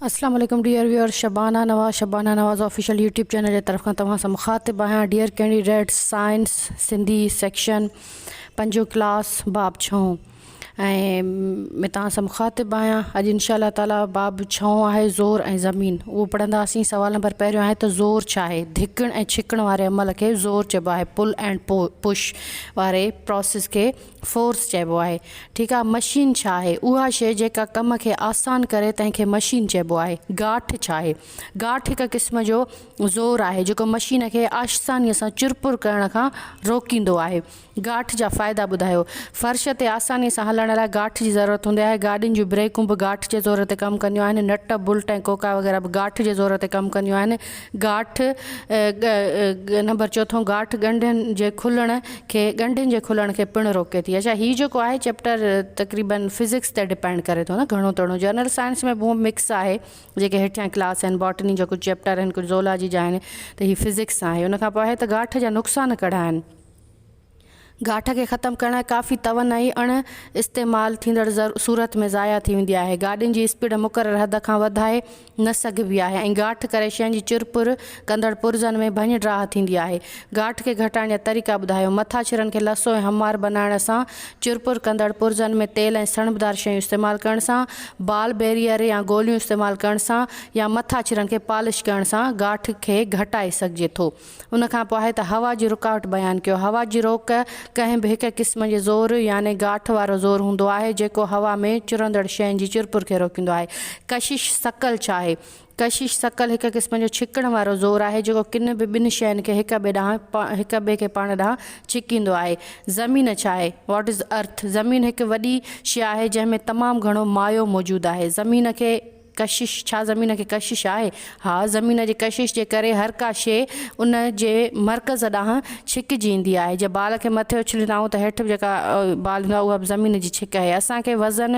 اسلام عليڪم dear viewer Shabana Nawaz Shabana Nawaz official YouTube channel جي طرف کان توهان سان مخاطب آهيان dear candidate science Sindhi section پنجون ڪلاس باب ڇهون ۽ ۾ توهان سان مخاطب آهيان اڄ انشاء الله تعالي باب ڇهون آهي زور ۽ زمين اهو پڙهنداسين سوال نمبر پهريون آهي ته زور ڇا آهي ڌڪڻ ۽ ڇڪڻ واري عمل کي زور چئبو آهي پل اينڊ پش واري پروسيس کي فورس چئبو آهي. ٺيڪ آ مشين ڇا آهي؟ اها شيء جيڪا ڪم کي آسان ڪري تنهن کي مشين چئبو آهي. گاٺ ڇا آهي؟ گاٺ هڪ قسم جو زور آهي جيڪو مشين کي آسانيء سان چرپر ڪرڻ کان روڪيندو آهي. گاٺ جا فائدا ٻڌايو. فرش تي آسانيء سان هلڻ لاء گاٺ جي ضرورت هوندي آهي. گاڏين جون بريڪون به گاٺ جي زور تي ڪم ڪنديون آهن. نٽ، بلٽ ۽ ڪوڪا وغيره به گاٺ جي زور تي ڪم ڪنديون آهن. گاٺ، نمبر چوٿون، گاٺ ڳنڍين جي کلڻ کي ڳنڍين جي کلڻ کي پڻ روڪي ٿي. اڇا هي جيڪو آهي چيپٽر تقريبن فزڪس تي ڊپينڊ ڪري ٿو نه گهڻو تڻو جنرل سائنس ۾ به مڪس آهي جيڪي هيٺيان ڪلاس آهن باٽني جا ڪجهه چيپٽر آهن ڪجهه زولاجي جا آهن ته هي فزڪس آهي ان کان پوء آهي ته گاٺ جا نقصان ڪهڙا آهن. گاٺ کي ختم ڪرڻ لاء ڪافي توانائي اڻ استعمال ٿيندڙ صورت ۾ ضايع ٿي ويندي آهي. گاڏين جي اسپيڊ مقرر حد کان وڌائي نه سگهبي آهي ۽ گاٺ ڪري شين جي چرپر ڪندڙ پرزن ۾ ڀڃ ڊاهه ٿيندي آهي. گاٺ کي گهٽائڻ جا طريقا ٻڌايو. مٿاڇرن کي لسو ۽ هموار بنائڻ سان، چرپر ڪندڙ پرزن ۾ تيل ۽ سڻڀدار شيون استعمال ڪرڻ سان، بال بيريئر يا گوليون استعمال ڪرڻ سان يا مٿاڇرن کي پالش ڪرڻ سان گاٺ کي گهٽائي سگهجي ٿو. ان کان پوء آهي ته هوا جي رڪاوٽ بيان ڪيو. هوا جي روڪ ڪنهن به هڪ قسم جي زور يعني گاٺ وارو زور هوندو آهي، جيڪو هوا ۾ چرندڙ شين جي چرپر کي روڪيندو آهي. ڪشش ثقل ڇا آهي؟ ڪشش ثقل هڪ قسم جو ڇڪڻ وارو زور آهي، جيڪو ڪن به ٻن شين کي هڪ ٻئي ڏانهن هڪ ٻئي کي پاڻ ڏانهن ڇڪيندو آهي. زمين ڇا آهي؟ What is Earth؟ زمين هڪ وڏي شيء آهي، جنهن ۾ تمام گهڻو مايو موجود آهي. زمين کي. ڪشش، ڇا زمين کي ڪشش آهي؟ ها، زمين جي ڪشش جي ڪري هر ڪا شيء ان جي مرڪز ڏانهن ڇڪجي ايندي آهي. جي بال کي مٿي اڇليندا آهيون ته هيٺ به جيڪا بال هوندي آهي اها به زمين جي ڇڪ آهي. اسان کي وزن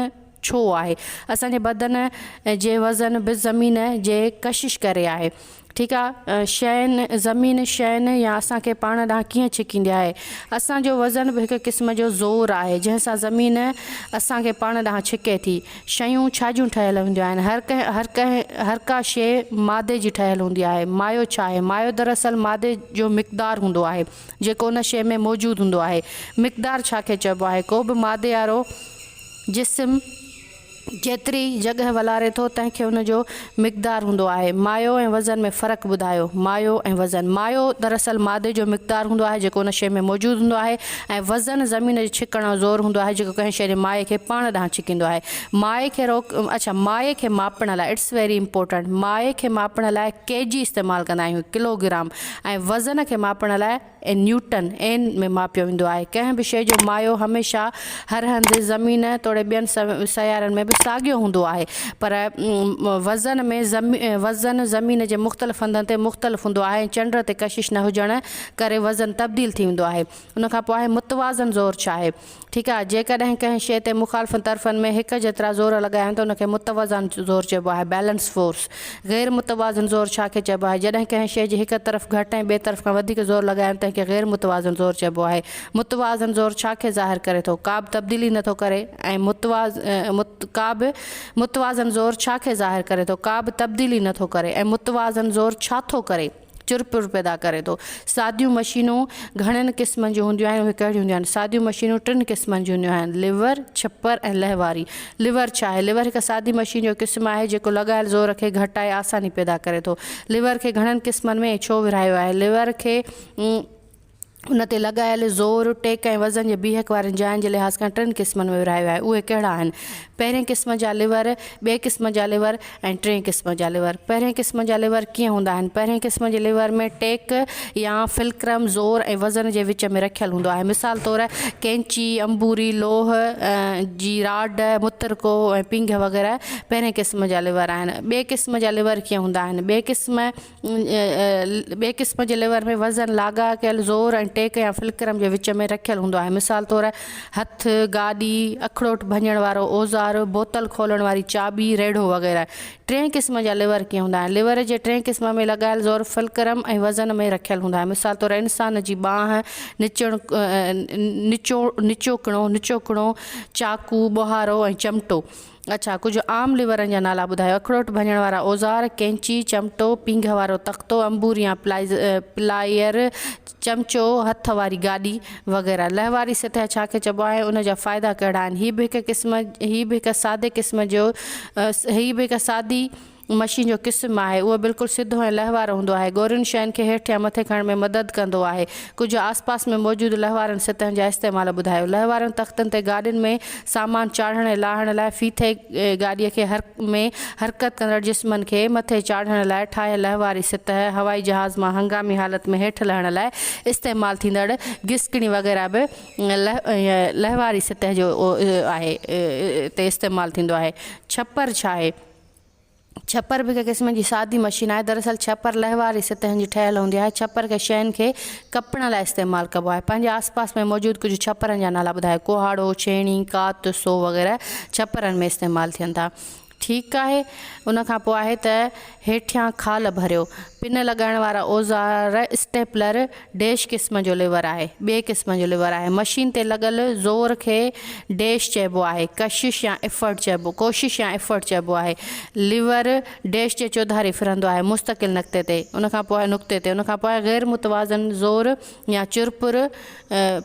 ڇو آهي؟ اسان جي بدن جي وزن به زمين جي ڪشش ڪري آهي. ٺيڪ آ شين زمين شين يا اسان کي پاڻ ڏانهن ڪيئن ڇڪيندي آهي اسان جو وزن به هڪ قسم جو زور آهي جنهن سان زمين اسان کي پاڻ ڏانهن ڇڪي ٿي شيون ڇا جون ٺهيل هونديون آهن هر ڪنهن هر ڪنهن هر ڪا شيء مادي جي ٺهيل هوندي آهي مايو ڇا آهي مايو دراصل مادي جو مقدار هوندو آهي جيڪو ان شيء ۾ موجود هوندو آهي مقدار ڇا کي چئبو آهي ڪو به مادي وارو جسم جيتري جڳهه ولاري ٿو، تنهن کي ان جو مقدار هوندو آهي. مايو ۽ وزن ۾ فرق ٻڌايو. مايو ۽ وزن، مايو دراصل مادي جو مقدار هوندو آهي، جيڪو ان شيء ۾ موجود هوندو آهي ۽ وزن زمين جي ڇڪڻ جو زور هوندو آهي، جيڪو ڪنهن شيء جي مايي کي پاڻ ڏانهن ڇڪيندو آهي. مايي کي روڪ اڇا مايي کي ماپڻ لاء It's very important مايي کي ماپڻ لاء ڪي جي استعمال ڪندا آهيون، ڪلو گرام، ۽ وزن کي ماپڻ لاء ۽ نيوٽن، N، ۾ ماپيو ويندو آهي. ڪنهن به شيء جو مايو هميشه هر هنڌ، زمين توڙي ٻين سيارن ۾ به ساڳيو هوندو آهي، پر وزن ۾ وزن زمين جي مختلف هنڌن تي مختلف هوندو آهي ۽ چنڊ تي ڪشش نه هجڻ ڪري وزن تبديل ٿي ويندو آهي. ان کان پوء آهي متوازن زور ڇا آهي؟ ٺيڪ آهي، جيڪڏهن ڪنهن شيء تي مخالف طرفن ۾ هڪ جيترا زور لڳايا وڃن ته ان کي متوازن زور چئبو آهي، Balance Force. غير متوازن زور ڇا کي چئبو آهي؟ جڏهن ڪنهن شيء جي هڪ طرف گهٽ ۽ ٻئي طرف کان وڌيڪ زور لڳايا وڃن تنهن کي غير متوازن زور چئبو آهي. متوازن زور ڇا کي ظاهر ڪري ٿو؟ ڪابه تبديلي نه ٿو ڪري ۽ ڪابه متوازن زور ڇا کي ظاهر ڪري ٿو؟ ڪابه تبديلي نه ٿو ڪري ۽ متوازن زور ڇا ٿو ڪري؟ چرپر پيدا ڪري ٿو. ساديون مشينون گهڻن قسمن جون هونديون آهن، اهي ڪهڙيون هونديون آهن؟ ساديون مشينون ٽن قسمن جون هونديون آهن، ليور، ڇپر ۽ لهواري. ليور ڇا آهي؟ ليور هڪ سادي مشين جو قسم آهي، جيڪو لڳايل زور کي گهٽائي آساني پيدا ڪري ٿو. ليور کي گهڻن قسمن ۾ ۽ ڇو ورهايو آهي؟ ليور کي ان تي لڳايل زور، ٽيڪ ۽ وزن جي بيهڪ وارين جاين جي لحاظ کان ٽن قسمن ۾ ورهايو آهي. اهي ڪهڙا آهن؟ پهرين قسم جا ليور، ٻئي قسم جا ليور ۽ ٽئين قسم جا ليور. پهرين قسم جا ليور ڪيئن هوندا آهن؟ پهرين قسم جي ليور ۾ ٽيڪ يا فلڪرم زور ۽ وزن جي وچ ۾ رکيل هوندو آهي. مثال طور قينچي، انبوري، لوهه جي راڊ، مترڪو ۽ پينگهه وغيره پهرين قسم جا ليور آهن. ٻئي قسم جا ليور ڪيئن هوندا آهن؟ ٻئي قسم ٻئي قسم جي ليور ۾ وزن لاڳاپيل زور ۽ ٽيڪ يا فلڪرم جي وچ ۾ رکيل هوندو آهي. مثال طور، هٿ، گاڏي، اکڙوٽ ڀڃڻ وارو اوزار، بوتل کولڻ واري چاٻي، ريڙهو وغيره. ٽئين قسم جا ليور ڪيئن هوندا آهن؟ ليور جي ٽئين قسم ۾ لڳايل زور فلڪرم ۽ وزن ۾ رکيل هوندو آهي. مثال طور، انسان جي ٻانهن، نچڻ، نچوڪڻو، چاقو، ٻوهارو ۽ چمٽو. اڇا ڪجهه عام ليورن جا نالا ٻڌايو. اکڙوٽ ڀڃڻ وارا اوزار، قينچي، چمٽو، پينگهه وارو تختو، انبور يا پلائر، چمچو، هٿ واري گاڏي وغيره. لهواري سطح ڇا کي چئبو آهي ۽ ان جا فائدا ڪهڙا آهن؟ هي به هڪ قسم هي به هڪ سادي قسم جو هي به هڪ سادي مشين جو قسم آهي. اهو بلڪل سڌو ۽ لهوارو هوندو آهي. ڳورين شين کي هيٺ يا مٿي کڻڻ ۾ مدد ڪندو آهي. ڪجهه آس پاس ۾ موجود لهوارن سطحن جا استعمال ٻڌايو. لهوارن تختن تي گاڏين ۾ سامان چاڙهڻ ۽ لاهڻ لاء ڦيٿي گاڏيء کي ۾ حرڪت ڪندڙ جسمن کي مٿي چاڙهڻ لاء ٺاهيل لهواري سطح، هوائي جهاز مان هنگامي حالت ۾ هيٺ لهڻ لاء استعمال ٿيندڙ گسڪڻي وغيره به لهواري سطح جو آهي تي استعمال ٿيندو آهي. ڇپر ڇا آهي؟ ڇپر به هڪ قسم جي سادي مشين آهي. دراصل ڇپر لهواري سطحن جي ٺهيل هوندي آهي. ڇپر کي شين کي ڪپڻ لاء استعمال ڪبو آهي. پنهنجي آس پاس ۾ موجود ڪجهه ڇپرن جا نالا ٻڌايو. ڪهاڙو، ڇيڻي، ڪات، سو وغيره ڇپرن ۾ استعمال ٿين ٿا. ٺيڪ آهي. ان کان پوء آهي ته هيٺيان خال ڀريو. پن لڳائڻ وارا اوزار، اسٽيپلر، ڊيش قسم جو ليور آهي. ٻئي قسم جو ليور آهي. مشين تي لڳل زور کي ڊيش چئبو آهي. ڪشش يا ايفرٽ چئبو ڪوشش يا ايفرٽ چئبو آهي. ليور ڊيش جي چوڌاري ڦرندو آهي. مستقل نقطي تي. ان کان پوء نقطي تي. ان کان پوء غير متوازن زور يا چرپر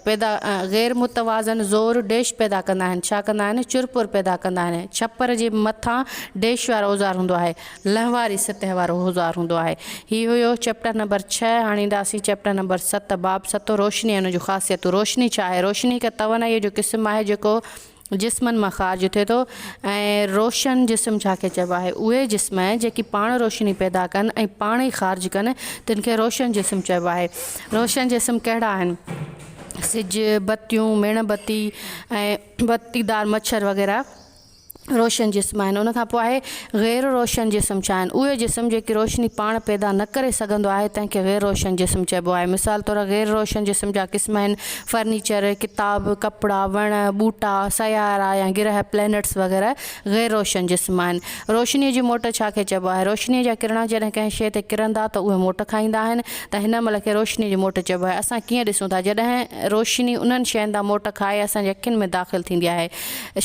پيدا غير متوازن زور ڊيش پيدا ڪندا آهن. ڇا ڪندا آهن؟ چرپر پيدا ڪندا آهن. ڇپر جي مٿان ڊيش وارو اوزار هوندو آهي. لهواري سطح وارو اوزار هوندو آهي. هي هيو چيپٽر نمبر ڇهه. هاڻي اينداسين چيپٽر نمبر ست باب ستون روشني ۽ ان جون خاصيتون. روشني ڇا آهي؟ روشني هڪ توانائيء جو قسم آهي جيڪو جسمن مان خارج ٿئي ٿو ۽ روشن جسم ڇا کي چئبو آهي؟ اهي جسم جيڪي پاڻ روشني پيدا ڪن ۽ پاڻ ئي خارج ڪن تن کي روشن جسم چئبو آهي. روشن جسم ڪهڙا آهن؟ سج، بتيون، ميڻ بتي ۽ بتيدار مڇر وغيره. روشن جسم آهن. ان کان پوء آهي غير روشن جسم ڇا آهن؟ اهي جسم جيڪي روشني پاڻ پيدا نه ڪري سگهندو آهي تنهن کي غير روشن جسم چئبو آهي. مثال طور غير روشن جسم جا قسم آهن فرنيچر، ڪتاب، ڪپڙا، وڻ، ٻوٽا، سيارا يا گرهه، Planets، وغيره غير روشن جسم آهن. روشنيء جي موٽ ڇا کي چئبو آهي؟ روشنيء جا ڪرڻا جڏهن ڪنهن شيء تي ڪرندا ته اهي موٽ کائيندا آهن ته هن عمل کي روشنيء جي موٽ چئبو آهي. اسان ڪيئن ڏسون ٿا؟ جڏهن روشني انهن شين تان موٽ کائي اسان جي اکين ۾ داخل ٿيندي آهي.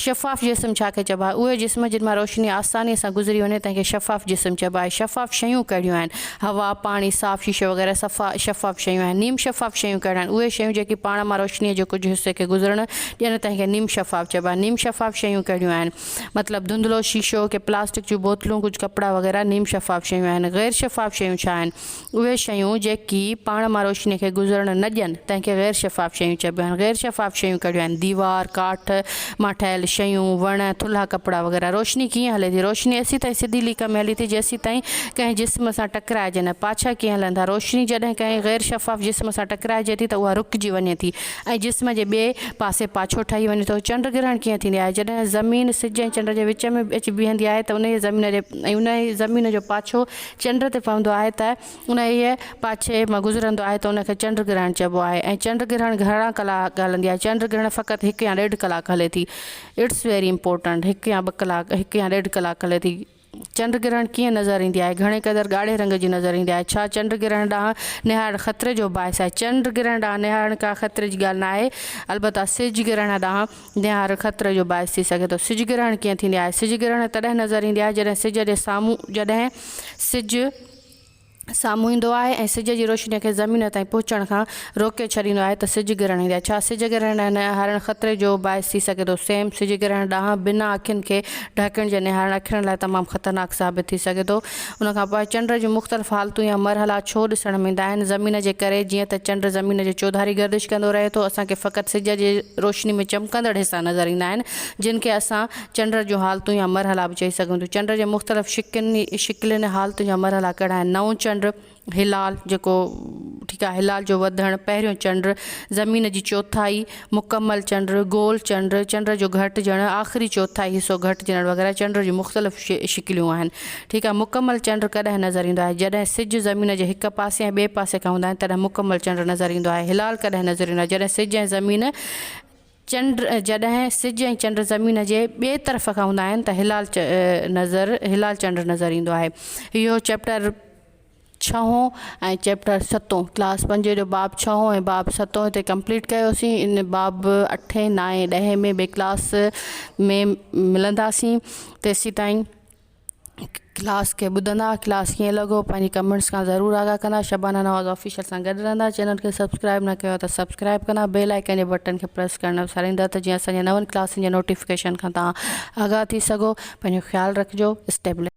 شفاف جسم ڇا کي چئبو آهي؟ اهي جسم جن مان روشني آسانيء سان گذري وڃي تنهن کي شفاف جسم چئبو آهي. شفاف شيون ڪهڙيون آهن؟ هوا، پاڻي، صاف شيشو وغيره صفا شفاف شيون آهن. نيم شفاف شيون ڪهڙيون آهن؟ اهي شيون جيڪي پاڻ مان روشنيء جي ڪجهه حصي کي گذرڻ ڏين تنهن کي نيم شفاف چئبو آهي. نيم شفاف شيون ڪهڙيون آهن؟ مطلب ڌنڌلو شيشو، ڪي پلاسٽڪ جون بوتلون، ڪجهه ڪپڙا وغيره نيم شفاف شيون آهن. غير شفاف شيون ڇا آهن؟ اهي شيون جيڪي پاڻ مان روشنيء کي گذرڻ نه ڏين، تنهن کي غير شفاف شيون چئبيون آهن. غير شفاف شيون ڪهڙيون آهن؟ ديوار، ڪاٺ مان ٺهيل شيون، وڻ، ٿلها ڪپڙا وغيره. روشني ڪيئن هلي ٿي؟ روشني ايسيتائين سڌي ليڪ ۾ هلي ٿي، جيسيتائين ڪنهن جسم سان ٽڪرائجي نه. پاڇا ڪيئن هلن ٿا؟ روشني جڏهن ڪنهن غير شفاف جسم سان ٽڪرائجي ٿي ته اها رڪجي وڃي ٿي ۽ جسم جي ٻئي پاسي پاڇو ٺهي وڃي ٿو. چنڊ گرهڻ ڪيئن ٿيندي آهي؟ جڏهن زمين سج ۽ چنڊ جي وچ ۾ اچي بيهندي آهي ته انهيء زمين جي ۽ انهيء زمين جو پاڇو چنڊ تي پوندو آهي ته انهيء پاڇي مان گذرندو آهي ته ان کي چنڊ گرهڻ چئبو آهي ۽ چنڊ گرهڻ گهڻا ڪلاڪ هلندي آهي. چنڊ گرهڻ فقط هڪ يا ڏيڍ ڪلاڪ هلي ٿي. It's very important هڪ يا ٻه ڪلاڪ هڪ يا ڏيڍ ڪلاڪ هلي ٿي. چنڊ گرهڻ ڪيئن نظر ايندي آهي؟ گهڻي قدر ڳاڙهي رنگ جي نظر ايندي آهي. ڇا چنڊ گرهڻ ڏانهن نهارڻ خطري جو باعث آهي؟ چنڊ گرهڻ ڏانهن نهارڻ ڪا خطري جي ڳالهه نه آهي. البته سج گرهڻ ڏانهن نهارڻ خطري جو باعث ٿي سگهي ٿو. سج گرهڻ ڪيئن ٿيندي آهي؟ سج گرهڻ تڏهن نظر ايندي آهي جڏهن سج جي سامهون جڏهن سج سامهون ايندو آهي ۽ سج جي روشنيء کي زمين تائين پهچڻ کان روڪي ڇڏيندو آهي ته سج گرهڻ ايندي آهي. ڇا سج گرهڻ ڏانهن نهارڻ خطري جو باعث ٿي سگهي ٿو؟ سيم سج گرهڻ ڏانهن بنا اکين کي ڍڪڻ جي نهارڻ اکين لاء تمام خطرناڪ ثابت ٿي سگهي ٿو. ان کان پوء چنڊ جون مختلف حالتون يا مرحلا ڇو ڏسڻ ۾ ايندا آهن؟ زمين جي ڪري، جيئن ته چنڊ زمين جي چوڌاري گردش ڪندو رهي ٿو، اسان کي فقط سج جي روشني ۾ چمڪندڙ حصا نظر ايندا آهن، جن کي اسان چنڊ جون حالتون يا مرحلا به چئي سگهون ٿيون. چنڊ جي مختلف شڪن، شڪلين، حالتن جا مرحلا ڪهڙا آهن؟ نئون چنڊ، هلال، جيڪو ٺيڪ آهي، هلال جو وڌڻ، پهريون چنڊ، زمين جي چوٿائي، مڪمل چنڊ، گول چنڊ، چنڊ جو گهٽجڻ، آخري چوٿائي حصو گهٽجڻ وغيره چنڊ جون مختلف شڪليون آهن. ٺيڪ آهي، مڪمل چنڊ ڪڏهن نظر ايندو آهي؟ جڏهن سج زمين جي هڪ پاسي ۽ ٻئي پاسي کان هوندا آهن تڏهن مڪمل چنڊ نظر ايندو آهي. هلال ڪڏهن نظر ايندو آهي؟ جڏهن سج ۽ زمين چنڊ جڏهن سج ۽ چنڊ زمين جي ٻئي طرف کان هوندا آهن ته هلال نظر هلال چنڊ نظر ايندو آهي. اهو چيپٽر. ڇهون ۽ چيپٽر ستون ڪلاس پنجين جو باب ڇهون ۽ باب ستون هتي ڪمپليٽ ڪيوسين ان باب اٺين نائين ڏهين ۾ ٻئي ڪلاس ۾ ملنداسين تيسيتائين ڪلاس کي ٻڌندا ڪلاس ڪيئن لڳو پنهنجي ڪمينٽس کان ضرور آگاهه ڪندا شبانه نواز آفيشل سان گڏ رهندا چينل کي سبسڪرائب نه ڪيو ته سبسڪرائب ڪندا بيل آئيڪن جي بٽن کي پريس ڪرڻ نه وساريندا ته جيئن اسان جي نون ڪلاسن جي نوٽيفڪيشن کان توهان آگاهه ٿي سگهو پنهنجو خيال رکجو اسٽيبل.